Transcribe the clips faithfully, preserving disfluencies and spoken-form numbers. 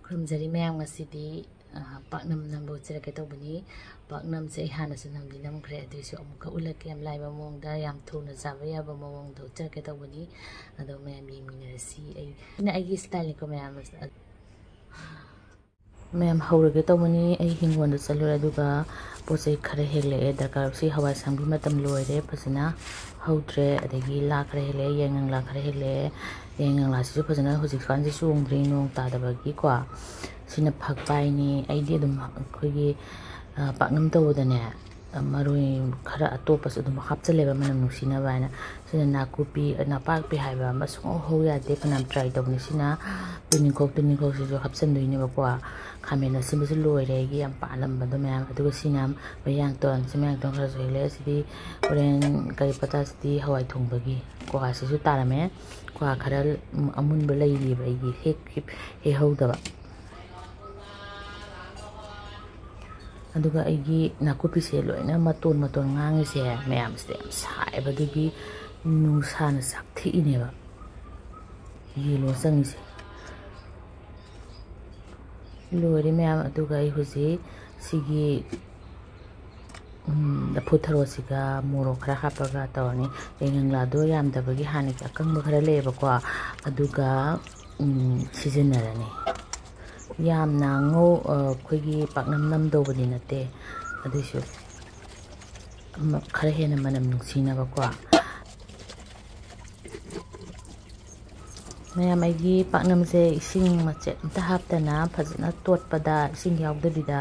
ꯈꯨꯔꯨꯝꯖꯔꯤ ꯃꯌꯥꯝ, ꯉꯁꯤꯗꯤ, ꯑ, ꯄꯥꯛꯅꯝ ꯅꯝꯕ ꯎꯠꯆꯔꯛꯀꯦ ꯇꯧꯕꯅꯤ꯫ ꯄꯥꯛꯅꯝꯁꯦ ꯑꯩ ꯍꯥꯟꯅꯁꯨ ꯅꯝꯗꯤ ꯅꯝꯈ꯭ꯔꯦ, ꯑꯗꯨꯏꯁꯨ ꯑꯃꯨꯛꯀ ꯎꯠꯂꯛꯀꯦ, ꯌꯥꯝ ꯂꯥꯏꯕ ꯃꯑꯣꯡꯗ, ꯌꯥꯝ ꯊꯨꯅ ꯆꯥꯕ ꯌꯥꯕ ꯃꯑꯣꯡꯗ ꯎꯠꯆꯔꯛꯀꯦ ꯇꯧꯕꯅꯤ꯫ ꯑꯗꯣ ꯃꯌꯥꯝ ꯌꯦꯡꯃꯤꯟꯅꯔꯁꯤ꯫ ꯑꯩ, ꯑꯩꯅ ꯑꯩꯒꯤ ꯁ꯭ꯇꯥꯏꯜꯅꯤꯀꯣ ꯃꯌꯥꯝ꯫ ꯃꯌꯥꯝ ꯍꯧꯔꯒꯦ ꯇꯧꯕꯅꯤ꯫ ꯑꯩ ꯍꯤꯡꯒꯣꯜꯗ ꯆꯠꯂꯨꯔꯦ, ꯑꯗꯨꯒ ꯄꯣꯠ ꯆꯩ ꯈꯔ ꯍꯦꯛꯂꯛꯑꯦ꯫ ꯗꯔꯀꯥꯔ, ꯁꯤ ꯍꯋꯥꯏ ꯑꯁꯥꯡꯕꯤ ꯃꯇꯝ ꯂꯣꯏꯔꯦ, ꯐꯖꯅ ꯍꯧꯗ꯭ꯔꯦ꯫ ꯑꯗꯒꯤ ꯂꯥ ꯈꯔ ꯍꯦꯛꯂꯛꯑꯦ, ꯌꯥꯏꯉꯪꯂꯥ ꯈꯔ ꯍꯦꯛꯂꯛꯑꯦ꯫ ꯌꯥꯏꯉꯪꯂꯥꯁꯤꯁꯨ ꯐꯖꯅ ꯍꯧꯖꯤꯛꯀꯥꯟꯁꯤ ꯆꯣꯡꯗ꯭ꯔꯤ, ꯅꯣꯡ ꯇꯥꯗꯕꯒꯤꯀꯣ꯫ ꯁꯤꯅ ꯐꯛꯄꯥꯏꯅꯤ꯫ ꯑꯩꯗꯤ ꯑꯗꯨꯝ ꯑꯩꯈꯣꯏꯒꯤ, ꯑ, ꯄꯥꯛꯅꯝ ꯇꯧꯕꯗꯅꯦ, ꯑ, ꯃꯔꯣꯏ ꯈꯔ ꯑꯇꯣꯞꯄꯁꯨ ꯑꯗꯨꯝ ꯍꯥꯞꯆꯜꯂꯦꯕ, ꯃꯅꯝ ꯅꯨꯡꯁꯤꯅꯕ ꯍꯥꯏꯅ꯫ ꯁꯤꯅ ꯅꯥꯀꯨꯞꯄꯤ, ꯅꯄꯥꯛꯄꯤ ꯍꯥꯏꯕ ꯑꯃ ꯁꯨꯡꯍꯧ ꯍꯧ ꯌꯥꯗꯦ, ꯐꯅꯌꯥꯝ ꯇ꯭ꯔꯥꯏ ꯇꯧꯕꯅꯤ꯫ ꯁꯤꯅ ꯇꯨꯅꯤꯡꯈꯣꯛ, ꯇꯨꯅꯤꯡꯈꯣꯛꯁꯤꯁꯨ ꯍꯥꯞꯆꯤꯟꯗꯣꯏꯅꯦꯕꯀꯣ꯫ ꯈꯥꯃꯦꯟ ꯑꯁꯤꯟꯕꯁꯨ ꯂꯣꯏꯔꯦ ꯑꯩꯒꯤ ꯌꯥꯝ ꯄꯥꯜꯂꯝꯕꯗꯣ ꯃꯌꯥꯝ꯫ ꯑꯗꯨꯒ ꯁꯤꯅ ꯃꯌꯥꯡꯇꯣꯟ, ꯁꯤ ꯃꯌꯥꯡꯇꯣꯟ ꯈꯔꯁꯨ ꯍꯦꯛꯂꯛꯑꯦ꯫ ꯁꯤꯗꯤ ꯍꯣꯔꯦꯟ ꯀꯔꯤ ꯄꯇꯥꯁꯤꯗꯤ ꯍꯋꯥꯏ ꯊꯣꯡꯕꯒꯤ꯫ ꯀ꯭ꯋꯥꯁꯤꯁꯨ ꯇꯥꯔꯝꯃꯦ꯫ ꯀ꯭ꯋꯥ ꯈꯔ, ꯎꯝ, ꯑꯃꯨꯟꯕ ꯂꯩꯔꯤꯕ ꯑꯩꯒꯤ ꯍꯦꯛ, ꯍꯦꯛꯍꯧꯗꯕ꯫ ꯑꯗꯨꯒ ꯑꯩꯒꯤ ꯅꯥꯀꯨꯞꯄꯤꯁꯦ ꯂꯣꯏꯅ ꯃꯇꯣꯟ ꯃꯇꯣꯟ ꯉꯥꯡꯉꯤꯁꯦ ꯃꯌꯥꯝꯁꯤꯗ ꯌꯥꯝ ꯁꯥꯏꯌꯦꯕ, ꯑꯗꯨꯒꯤ ꯅꯨꯡꯁꯥꯅ ꯆꯥꯛꯊꯦꯛꯏꯅꯦꯕ ꯌꯦꯜꯂꯣ ꯆꯪꯉꯤꯁꯦ꯫ ꯂꯣꯏꯔꯦ ꯃꯌꯥꯝ꯫ ꯑꯗꯨꯒ ꯑꯩ ꯍꯧꯖꯤꯛ ꯁꯤꯒꯤ, ꯎꯝ, ꯂꯐꯨ ꯊꯔꯣꯁꯤꯒ ꯃꯣꯔꯣꯛ ꯈꯔ ꯍꯥꯞꯄꯒ ꯇꯧꯔꯅꯤ꯫ ꯌꯥꯏꯉꯪꯂꯥꯗꯣ ꯌꯥꯝꯗꯕꯒꯤ ꯍꯥꯟꯅꯒꯤ ꯑꯀꯪꯕ ꯈꯔ ꯂꯩꯌꯦꯕꯀꯣ, ꯑꯗꯨꯒ, ꯎꯝ, ꯁꯤꯖꯤꯟꯅꯔꯅꯤ꯫ ꯌꯥꯝꯅ ꯉꯧ-, ꯑ, ꯑꯩꯈꯣꯏꯒꯤ ꯄꯥꯛꯅꯝ ꯅꯝꯗꯧꯕꯗꯤ ꯅꯠꯇꯦ, ꯑꯗꯨꯏꯁꯨ ꯑꯃ ꯈꯔ ꯍꯦꯟꯅ ꯃꯅꯝ ꯅꯨꯡꯁꯤꯅꯕꯀꯣ꯫ ꯃꯌꯥꯝ, ꯑꯩꯒꯤ ꯄꯥꯛꯅꯝꯁꯦ ꯏꯁꯤꯡ ꯃꯆꯦꯠ ꯑꯝꯇ ꯍꯥꯞꯇꯅ ꯐꯖꯅ ꯇꯣꯠꯄꯗ, ꯏꯁꯤꯡ ꯌꯥꯎꯗꯕꯤꯗ,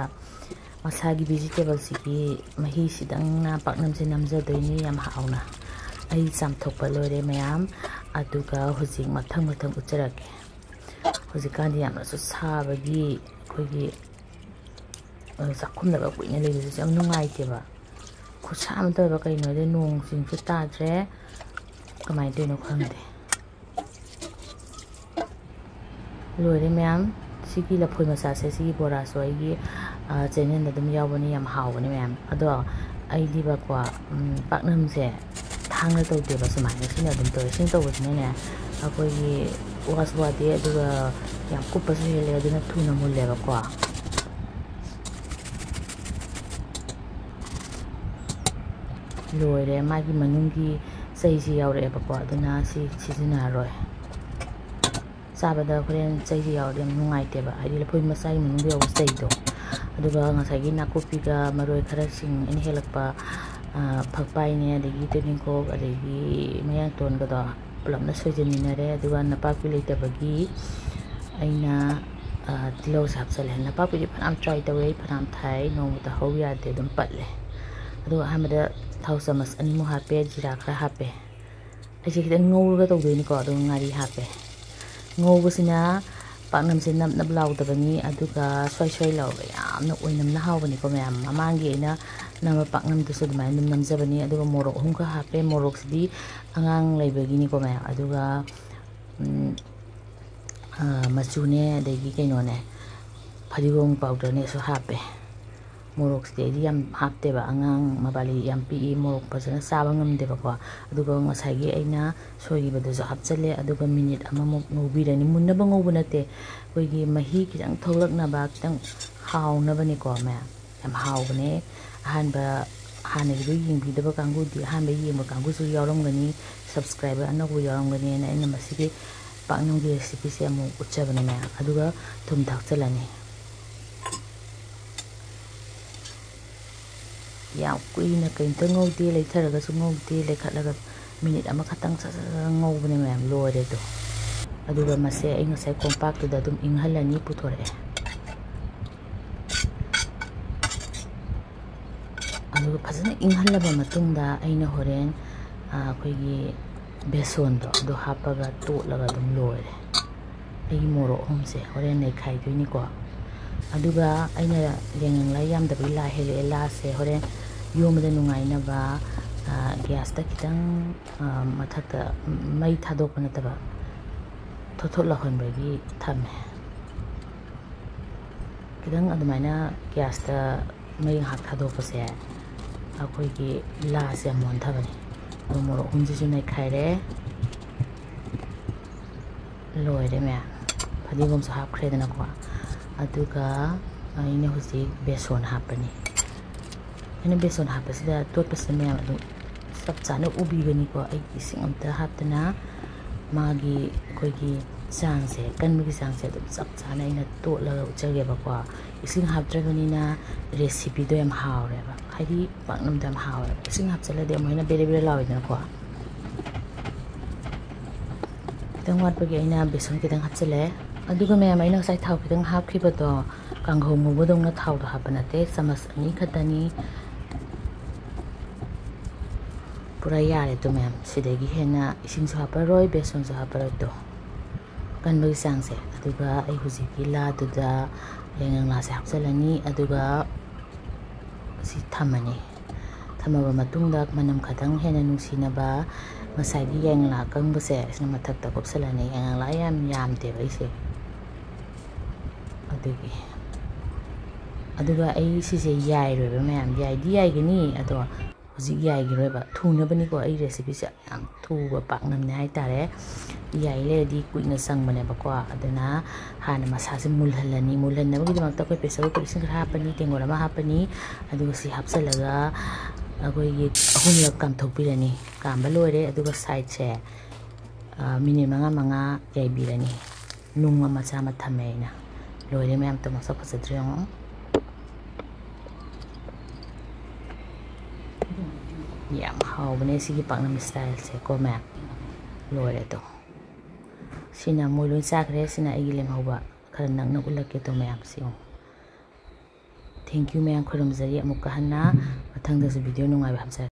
ꯃꯁꯥꯒꯤ ꯚꯤꯖꯤꯇꯦꯕꯜꯁꯤꯒꯤ ꯃꯍꯤꯁꯤꯗꯪꯅ ꯄꯥꯛꯅꯝꯁꯦ ꯅꯝꯖꯗꯣꯏꯅꯤ ꯌꯥꯝ ꯍꯥꯎꯅ꯫ ꯑꯩ ꯆꯥꯝꯊꯣꯛꯄ ꯂꯣꯏꯔꯦ ꯃꯌꯥꯝ, ꯑꯗꯨꯒ ꯍꯧꯖꯤꯛ ꯃꯊꯪ ꯃꯊꯪ ꯎꯠꯆꯔꯛꯀꯦ꯫ ꯍꯧꯖꯤꯛꯀꯥꯟꯗꯤ ꯌꯥꯝꯅꯁꯨ ꯁꯥꯕꯒꯤ ꯑꯩꯈꯣꯏꯒꯤ, ꯑ, ꯆꯥꯛꯈꯨꯝꯗꯒ ꯀꯨꯏꯅ ꯂꯩꯕꯁꯤꯁꯨ ꯌꯥꯝ ꯅꯨꯡꯉꯥꯏꯇꯦꯕ꯫ ꯈꯨꯠꯁꯥ ꯑꯃ ꯇꯧꯋꯦꯕ, ꯀꯩꯅꯣ ꯍꯥꯏꯗꯤ ꯅꯣꯡ ꯆꯤꯡꯁꯨ ꯇꯥꯗ꯭ꯔꯦ, ꯀꯃꯥꯏꯅ ꯇꯧꯔꯤꯅꯣ ꯈꯪꯗꯦ꯫ ꯂꯣꯏꯔꯦ ꯃꯌꯥꯝ꯫ ꯁꯤꯒꯤ ꯂꯐꯣꯏ ꯃꯆꯥꯁꯦ, ꯁꯤꯒꯤ ꯕꯣꯔꯥꯁꯨ ꯑꯩꯒꯤ, ꯑ, ꯆꯦꯅꯦꯜꯗ ꯑꯗꯨꯝ ꯌꯥꯎꯕꯅꯤ, ꯌꯥꯝ ꯍꯥꯎꯕꯅꯤ ꯃꯌꯥꯝ꯫ ꯑꯗꯣ ꯑꯩꯗꯤꯕꯀꯣ, ꯎꯝ, ꯄꯥꯛꯅꯝꯁꯦ ꯊꯥꯡꯅ ꯇꯧꯗꯦꯕ, ꯁꯨꯃꯥꯏꯅ ꯁꯤꯅ ꯑꯗꯨꯝ ꯇꯧꯋꯦ꯫ ꯁꯤꯅ ꯇꯧꯕꯁꯤꯅꯅꯦ, ꯑꯩꯈꯣꯏꯒꯤ ꯋꯥꯁꯨ ꯋꯥꯗꯦ, ꯑꯗꯨꯒ ꯌꯥꯝ ꯀꯨꯞꯄꯁꯨ ꯍꯦꯜꯂꯦ, ꯑꯗꯨꯅ ꯊꯨꯅ ꯃꯨꯜꯂꯦꯕꯀꯣ꯫ ꯂꯣꯏꯔꯦ, ꯃꯥꯒꯤ ꯃꯅꯨꯡꯒꯤ ꯆꯩꯁꯤ ꯌꯥꯎꯔꯛꯑꯦꯕꯀꯣ, ꯑꯗꯨꯅ ꯁꯤ ꯁꯤꯖꯤꯟꯅꯔꯔꯣꯏ꯫ ꯆꯥꯕꯗ ꯍꯣꯔꯦꯟ ꯆꯩꯁꯤ ꯌꯥꯎꯔꯗꯤ ꯌꯥꯝ ꯅꯨꯡꯉꯥꯏꯇꯦꯕ, ꯍꯥꯏꯗꯤ ꯂꯐꯣꯏ ꯃꯆꯥꯒꯤ ꯃꯅꯨꯡꯗ ꯌꯥꯎꯕ ꯆꯩꯗꯣ꯫ ꯑꯗꯨꯒ ꯉꯁꯥꯏꯒꯤ ꯅꯥꯀꯨꯞꯄꯤꯒ ꯃꯔꯣꯏ ꯈꯔꯁꯤꯡ ꯑꯩꯅ ꯍꯦꯛꯂꯛꯄ, ꯑ, ꯐꯛꯄꯥꯏꯅꯦ, ꯑꯗꯒꯤ ꯇꯨꯅꯤꯡꯈꯣꯛ, ꯑꯗꯒꯤ ꯃꯌꯥꯡꯇꯣꯟꯒꯗꯣ ꯄꯨꯂꯞꯅ ꯁꯣꯏꯖꯟꯃꯤꯟꯅꯔꯦ꯫ ꯑꯗꯨꯒ ꯅꯄꯥꯛꯄꯤ ꯂꯩꯇꯕꯒꯤ ꯑꯩꯅ, ꯑ, ꯇꯤꯜꯍꯧꯁꯦ ꯍꯥꯞꯆꯜꯂꯦ꯫ ꯅꯄꯥꯛꯄꯤꯗꯤ ꯐꯅꯌꯥꯝ try ꯇꯧꯋꯦ ꯑꯩ, ꯐꯅꯌꯥꯝ ꯊꯥꯏ, ꯅꯣꯡꯃꯇ ꯍꯧ ꯌꯥꯗꯦ, ꯑꯗꯨꯝ ꯄꯠꯂꯦ꯫ ꯑꯗꯨꯒ ꯑꯍꯥꯟꯕꯗ ꯊꯥꯎ ꯆꯥꯃꯁ ꯑꯅꯤꯃꯨꯛ ꯍꯥꯞꯄꯦ, ꯖꯤꯔꯥ ꯈꯔ ꯍꯥꯞꯄꯦ꯫ ꯑꯩꯁꯦ ꯈꯤꯇꯪ ꯉꯧꯔꯒ ꯇꯧꯗꯣꯏꯅꯤꯀꯣ, ꯑꯗꯨꯒ ꯉꯥꯔꯤ ꯍꯥꯞꯄꯦ꯫ ꯉꯧꯕꯁꯤꯅ ꯄꯥꯛꯅꯝꯁꯦ ꯅꯞ ꯅꯞ ꯂꯥꯎꯗꯕꯅꯤ, ꯑꯗꯨꯒ ꯁ꯭ꯋꯥꯏ ꯁ꯭ꯋꯥꯏ ꯂꯥꯎꯔꯒ ꯌꯥꯝꯅ ꯑꯣꯏꯅꯝꯅ ꯍꯥꯎꯕꯅꯤꯀꯣ ꯃꯌꯥꯝ꯫ ꯃꯃꯥꯡꯒꯤ ꯑꯩꯅ ꯅꯝꯕ ꯄꯥꯛꯅꯝꯗꯨꯁꯨ ꯑꯗꯨꯃꯥꯏꯅ ꯑꯗꯨꯝ ꯅꯝꯖꯕꯅꯤ꯫ ꯑꯗꯨꯒ ꯃꯣꯔꯣꯛ ꯑꯍꯨꯝꯈꯛ ꯍꯥꯞꯄꯦ, ꯃꯣꯔꯣꯛꯁꯤꯗꯤ ꯑꯉꯥꯡ ꯂꯩꯕꯒꯤꯅꯤꯀꯣ ꯃꯌꯥꯝ꯫ ꯑꯗꯨꯒ, ꯎꯝ, ꯑ, ꯃꯆꯨꯅꯦ, ꯑꯗꯒꯤ ꯀꯩꯅꯣꯅꯦ, ꯐꯗꯤꯒꯣꯝ powderꯅꯦꯁꯨ ꯍꯥꯞꯄꯦ꯫ ꯃꯣꯔꯣꯛꯁꯤꯗꯤ ꯑꯩꯗꯤ ꯌꯥꯝ ꯍꯥꯞꯇꯦꯕ, ꯑꯉꯥꯡ ꯃꯕꯥꯂꯤ ꯌꯥꯝ ꯄꯤꯛꯏ, ꯃꯣꯔꯣꯛ ꯐꯖꯅ ꯆꯥꯕ ꯉꯝꯗꯦꯕꯀꯣ꯫ ꯑꯗꯨꯒ ꯉꯁꯥꯏꯒꯤ ꯑꯩꯅ ꯁꯣꯏꯈꯤꯕꯗꯨꯁꯨ ꯍꯥꯞꯆꯜꯂꯦ, ꯑꯗꯨꯒ ꯃꯤꯅꯤꯠ ꯑꯃꯃꯨꯛ ꯉꯧꯕꯤꯔꯅꯤ꯫ ꯃꯨꯟꯅꯕ ꯉꯧꯕ ꯅꯠꯇꯦ, ꯑꯩꯈꯣꯏꯒꯤ ꯃꯍꯤ ꯈꯤꯇꯪ ꯊꯣꯛꯂꯛꯅꯕ, ꯈꯤꯇꯪ ꯍꯥꯎꯅꯕꯅꯤꯀꯣ ꯃꯌꯥꯝ꯫ ꯌꯥꯝ ꯍꯥꯎꯕꯅꯦ꯫ ꯑꯍꯥꯟꯕ, ꯍꯥꯟꯅꯒꯤꯗꯣ ꯌꯦꯡꯕꯤꯗꯕ ꯀꯥꯡꯕꯨꯗꯤ, ꯑꯍꯥꯟꯕ ꯌꯦꯡꯕ ꯀꯥꯡꯕꯨꯁꯨ ꯌꯥꯎꯔꯝꯒꯅꯤ, subscriber ꯑꯅꯧꯕ ꯌꯥꯎꯔꯝꯒꯅꯤꯅ ꯑꯩꯅ ꯃꯁꯤꯒꯤ ꯄꯥꯛꯅꯝꯒꯤ recipeꯁꯦ ꯑꯃꯨꯛ ꯎꯠꯆꯕꯅꯦ ꯃꯌꯥꯝ꯫ ꯑꯗꯨꯒ ꯊꯨꯝ ꯊꯥꯛꯆꯜꯂꯅꯤ꯫ ꯌꯥꯝ ꯀꯨꯏꯅ ꯀꯩꯝꯇ ꯉꯧꯗꯦ, ꯂꯩꯊꯔꯒꯁꯨ ꯉꯧꯗꯦ, ꯂꯩꯈꯠꯂꯒ ꯃꯤꯅꯤꯠ ꯑꯃꯈꯛꯇꯪ ꯁꯠ ꯁꯠ ꯁꯠ ꯉꯧꯕꯅꯦ ꯃꯌꯥꯝ, ꯂꯣꯏꯔꯦ ꯑꯗꯣ꯫ ꯑꯗꯨꯒ ꯃꯁꯦ ꯑꯩ ꯉꯁꯥꯏ ꯀꯣꯝꯄꯥꯛꯇꯨꯗ ꯑꯗꯨꯝ ꯏꯪꯍꯜꯂꯅꯤ, ꯄꯨꯊꯣꯔꯛꯑꯦ꯫ ꯑꯗꯨꯒ ꯐꯖꯅ ꯏꯪꯍꯜꯂꯕ ꯃꯇꯨꯡꯗ ꯑꯩꯅ ꯍꯣꯔꯦꯟ, ꯑ, ꯑꯩꯈꯣꯏꯒꯤ ꯕꯦꯁꯣꯟꯗꯣ ꯑꯗꯨ ꯍꯥꯞꯄꯒ ꯇꯣꯠꯂꯒ ꯑꯗꯨꯝ ꯂꯣꯏꯔꯦ꯫ ꯑꯩꯒꯤ ꯃꯣꯔꯣꯛ ꯑꯍꯨꯝꯁꯦ ꯍꯣꯔꯦꯟ ꯅꯩꯈꯥꯏꯗꯣꯏꯅꯤꯀꯣ꯫ ꯑꯗꯨꯒ ꯑꯩꯅ ꯌꯥꯏꯉꯪ ꯂꯥ ꯌꯥꯝꯗꯕꯒꯤ ꯂꯥ ꯍꯦꯜꯂꯛꯑꯦ꯫ ꯂꯥꯁꯦ ꯍꯣꯔꯦꯟ ꯌꯣꯝꯕꯗ ꯅꯨꯡꯉꯥꯏꯅꯕ, ꯑ, gasꯇ ꯈꯤꯇꯪ, ꯑ, ꯃꯊꯛꯇ ꯃꯩ ꯊꯥꯗꯣꯛꯄ ꯅꯠꯇꯕ ꯊꯣꯠ ꯊꯣꯠ ꯂꯥꯎꯍꯟꯕꯒꯤ ꯊꯝꯃꯦ꯫ ꯈꯤꯇꯪ ꯑꯗꯨꯃꯥꯏꯅ gasꯇ ꯃꯩ ꯉꯥꯏꯍꯥꯛ ꯊꯥꯗꯣꯛꯄꯁꯦ ꯑꯩꯈꯣꯏꯒꯤ ꯂꯥꯁꯦ ꯌꯥꯝ ꯃꯣꯟꯊꯕꯅꯦ꯫ ꯑꯗꯣ ꯃꯣꯔꯣꯛ ꯑꯍꯨꯝꯁꯤꯁꯨ ꯅꯩꯈꯥꯏꯔꯦ꯫ ꯂꯣꯏꯔꯦ ꯃꯌꯥꯝ, ꯐꯗꯤꯒꯣꯝꯁꯨ ꯍꯥꯞꯈ꯭ꯔꯦꯗꯅꯀꯣ꯫ ꯑꯗꯨꯒ ꯑꯩꯅ ꯍꯧꯖꯤꯛ ꯕꯦꯁꯣꯟ ꯍꯥꯞꯄꯅꯤ꯫ ꯑꯩꯅ ꯕꯦꯁꯣꯟ ꯍꯥꯞꯄꯁꯤꯗ, ꯇꯣꯠꯄꯁꯤꯗ ꯃꯌꯥꯝ ꯑꯗꯨꯝ ꯆꯞ ꯆꯥꯅ ꯎꯕꯤꯒꯅꯤꯀꯣ꯫ ꯑꯩ ꯏꯁꯤꯡ ꯑꯝꯇ ꯍꯥꯞꯇꯅ ꯃꯥꯒꯤ ꯑꯩꯈꯣꯏꯒꯤ ꯆꯥꯡꯁꯦ, ꯀꯟꯕꯒꯤ ꯆꯥꯡꯁꯦ ꯑꯗꯨꯝ ꯆꯞ ꯆꯥꯅ ꯑꯩꯅ ꯇꯣꯠꯂꯒ ꯎꯠꯆꯒꯦꯕꯀꯣ꯫ ꯏꯁꯤꯡ ꯍꯥꯞꯇ꯭ꯔꯕꯅꯤꯅ ꯔꯦꯁꯤꯄꯤꯗꯣ ꯌꯥꯝ ꯍꯥꯎꯔꯦꯕ, ꯍꯥꯏꯗꯤ ꯄꯥꯛꯅꯝꯗꯣ ꯌꯥꯝ ꯍꯥꯎꯋꯦꯕ꯫ ꯏꯁꯤꯡ ꯍꯥꯞꯆꯤꯜꯂꯗꯤ ꯑꯃꯨꯛ ꯍꯦꯟꯅ ꯕꯦꯔꯦ ꯕꯦꯔꯦ ꯂꯥꯎꯋꯤꯗꯅꯀꯣ꯫ ꯈꯤꯇꯪ ꯋꯥꯠꯄꯒꯤ ꯑꯩꯅ ꯕꯦꯁꯣꯟ ꯈꯤꯇꯪ ꯍꯥꯞꯆꯤꯜꯂꯦ꯫ ꯑꯗꯨꯒ ꯃꯌꯥꯝ, ꯑꯩꯅ ꯉꯁꯥꯏ ꯊꯥꯎ ꯈꯤꯇꯪ ꯍꯥꯞꯈꯤꯕꯗꯣ, ꯀꯥꯡꯍꯧ ꯉꯧꯕꯗꯧꯅ ꯊꯥꯎꯗꯣ ꯍꯥꯞꯄ ꯅꯠꯇꯦ, ꯆꯥꯃꯁ ꯑꯅꯤ ꯈꯛꯇꯅꯤ꯫ ꯄꯨꯔꯥ ꯌꯥꯔꯦ ꯇꯣ ꯃꯌꯥꯝ꯫ ꯁꯤꯗꯒꯤ ꯍꯦꯟꯅ ꯏꯁꯤꯡꯁꯨ ꯍꯥꯞꯄꯔꯣꯏ, ꯕꯦꯁꯣꯟꯁꯨ ꯍꯥꯞꯄꯔꯣꯏ ꯇꯣ꯫ ꯀꯟꯕꯒꯤ ꯆꯥꯡꯁꯦ꯫ ꯑꯗꯨꯒ ꯑꯩ ꯍꯧꯖꯤꯛꯀꯤ ꯂꯥꯗꯨꯗ ꯌꯥꯏꯉꯪꯂꯥꯁꯦ ꯍꯥꯞꯆꯤꯜꯂꯅꯤ, ꯑꯗꯨꯒ ꯁꯤ ꯊꯝꯃꯅꯤ꯫ ꯊꯝꯃꯕ ꯃꯇꯨꯡꯗ ꯃꯅꯝ ꯈꯇꯪ ꯍꯦꯟꯅ ꯅꯨꯡꯁꯤꯅꯕ ꯉꯁꯥꯏꯒꯤ ꯌꯥꯏꯉꯪꯂꯥ ꯑꯀꯪꯕꯁꯦ ꯑꯁꯤꯅ ꯃꯊꯛꯇ ꯀꯨꯞꯁꯜꯂꯅꯤ꯫ ꯌꯥꯏꯉꯪꯂꯥ ꯌꯥꯝ ꯌꯥꯝꯗꯦꯕ ꯑꯩꯁꯦ꯫ ꯑꯗꯨꯒꯤ꯫ ꯑꯗꯨꯒ ꯑꯩ ꯁꯤꯁꯦ ꯌꯥꯏꯔꯣꯏꯕ ꯃꯌꯥꯝ꯫ ꯌꯥꯏꯗꯤ ꯌꯥꯏꯒꯅꯤ, ꯑꯗꯣ ꯍꯧꯖꯤꯛ ꯌꯥꯏꯈꯤꯔꯣꯏꯕ꯫ ꯊꯨꯅꯕꯅꯤꯀꯣ, ꯑꯩ ꯔꯦꯁꯤꯄꯤꯁꯦ ꯌꯥꯝ ꯊꯨꯕ ꯄꯥꯛꯅꯝꯅꯦ ꯍꯥꯏꯇꯥꯔꯦ꯫ ꯌꯥꯏ ꯂꯩꯔꯗꯤ ꯀꯨꯏꯅ ꯆꯪꯕꯅꯦꯕꯀꯣ꯫ ꯑꯗꯨꯅ ꯍꯥꯟꯅ ꯃꯁꯥꯁꯦ ꯃꯨꯜꯍꯜꯂꯅꯤ꯫ ꯃꯨꯜꯍꯟꯅꯕꯒꯤꯗꯃꯛꯇ ꯑꯩꯈꯣꯏ ꯄ꯭ꯔꯦꯁꯔ ꯀꯨꯀꯔ ꯏꯁꯤꯡ ꯈꯔ ꯍꯥꯞꯄꯅꯤ, ꯇꯦꯡꯀꯣꯠ ꯑꯃ ꯍꯥꯞꯄꯅꯤ꯫ ꯑꯗꯨꯒ ꯁꯤ ꯍꯥꯞꯆꯤꯜꯂꯒ ꯑꯩꯈꯣꯏꯒꯤ ꯑꯍꯨꯝꯂꯛ ꯀꯥꯝꯊꯣꯛꯄꯤꯔꯅꯤ꯫ ꯀꯥꯝꯕ ꯂꯣꯏꯔꯦ꯫ ꯑꯗꯨꯒ ꯁꯥꯏꯠꯁꯦ, ꯑ, ꯃꯤꯅꯤꯠ ꯃꯉꯥ ꯃꯉꯥ ꯌꯥꯏꯕꯤꯔꯅꯤ꯫ ꯅꯨꯡ ꯃꯆꯥ ꯑꯃ ꯊꯝꯃꯦ ꯑꯩꯅ꯫ ꯂꯣꯏꯔꯦ ꯃꯌꯥꯝ, ꯇꯣ ꯃꯁꯛ ꯐꯖꯗ꯭ꯔꯥ ꯌꯦꯡꯉꯣ꯫ ꯌꯥꯝ ꯍꯥꯎꯕꯅꯦ ꯁꯤꯒꯤ ꯄꯥꯛꯅꯝ ꯁ꯭ꯇꯥꯏꯜꯁꯦ ꯀꯣ ꯃꯌꯥꯝ꯫ ꯂꯣꯏꯔꯦ ꯇꯣ꯫ ꯁꯤꯅ ꯃꯣꯏ ꯂꯣꯏ ꯆꯥꯈ꯭ꯔꯦ꯫ ꯁꯤꯅ ꯑꯩꯒꯤ ꯂꯦꯝꯍꯧꯕ꯫ ꯈꯔ ꯅꯛꯅ ꯎꯠꯂꯛꯀꯦ ꯇꯣ ꯃꯌꯥꯝ, ꯁꯤ ꯌꯦꯡꯉꯣ꯫ Thank you ꯃꯌꯥꯝ, ꯈꯨꯔꯨꯝꯖꯔꯤ ꯑꯃꯨꯛꯀ ꯍꯟꯅ꯫ ꯃꯊꯪꯗꯁꯨ ꯚꯤꯗꯤꯑꯣ ꯅꯨꯡꯉꯥꯏꯕ ꯍꯥꯞꯆꯔꯛꯀꯦ꯫